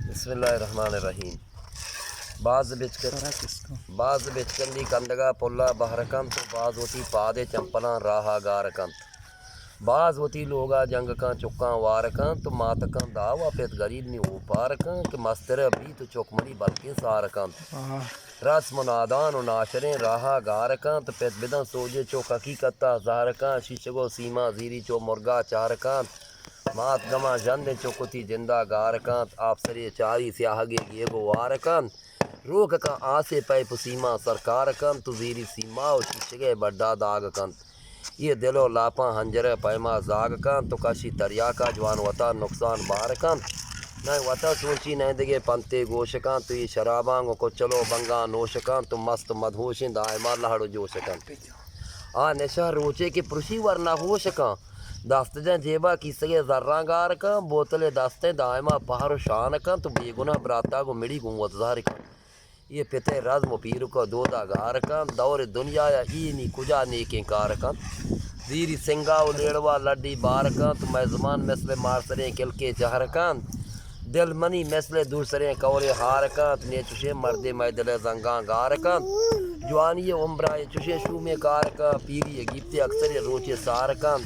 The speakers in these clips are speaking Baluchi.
بسم اللہ الرحمن الرحیم۔ باز بچکل، باز بچکندی کندگا پلا بہر کنت و باز وتی پادے چمپلاں راہا گار کنت۔ باز وتی لوگا جنگکاں چکاں وار کنت و ماتکاں داوا پت گریب نی اوپار کنت کہ مسترہ بیت و چک منی بلکیں سار کنت۔ رسم و نادان و ناشریں راہا گار کنت، پت بدن سوجے چک حقیقتا زہر کنت، شیشگ و سیما زیری چو مرگا چار کنت۔ مات گماں ژندیں چک وتی جندا گار کنت، آپسرے چاری سیاہگے گیگ و وار کنت۔ روککاں آسے پیپ و سیماں سرکار کنت و زیری سیما و شیشگئے بڈا داگ کنت۔ اے دل و لاپاں ہنجرئے پیما زاگ کنت و کشی تریاکا جوان وتا نقصان بار کنت۔ نئے وتا سوچی نئے دگہ پنتے گوش کنت و اے شراباں گوں کچل و بنگاں نوش کنت و مست و مدہوشیں دائما لہڑ و جوش کنت۔ آ نشہ روچے کہ پرشی ورنا ہوش کن، دست جن جیبا کیسگے زراں گار کن، بوتلے دستیں دائما پہر و شان کن، تو بے گناہ براتا گوں مڑی گوں وت زہر کن۔ اے پتے رزم و پیرک و دودا گار کن، دور دنیایا اے نی کجا نیکیں کار کن۔ زیری سنگا و لیڑوا لڈی بار کن، تو مئے زمان مثل مارسریں کلکے جہر کن۔ دل منی مثل دوسریں کورے ہار کنت، نے چشیں مردے مئے دل ء زنگاں گار کنت۔ جوانی ء عمرا اے چشیں شومیں کار کنت، پیری ء گیپتے اکثر اے روچے سار کنت۔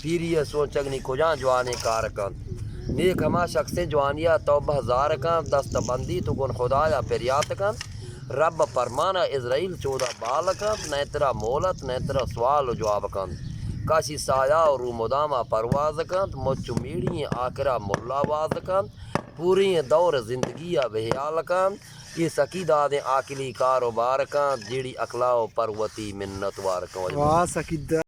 پیری ء سوچگ نی کجاں جوانیں کار کنت۔ نیک ہما شخصیں جوانی ء تو بہ زار کنت، دست بندی تو گون خدایا پریات کنت۔ رب ء پرمان ء عزرائیل چودا بال کنت، نئے ترا مولت، نئے ترا سوال و جواب کنت۔ کاشی سایہ و رو مداما پرواز کنت، مچ و میڑی آکرا ملا واز کنت۔ پوریں دور زندگی ء بحیال کنت، اے سکی دادیں عاقلی کاروبار کنت، جیڑی عقلا و پر وتی منت وار کنت۔ واہ سکی داد۔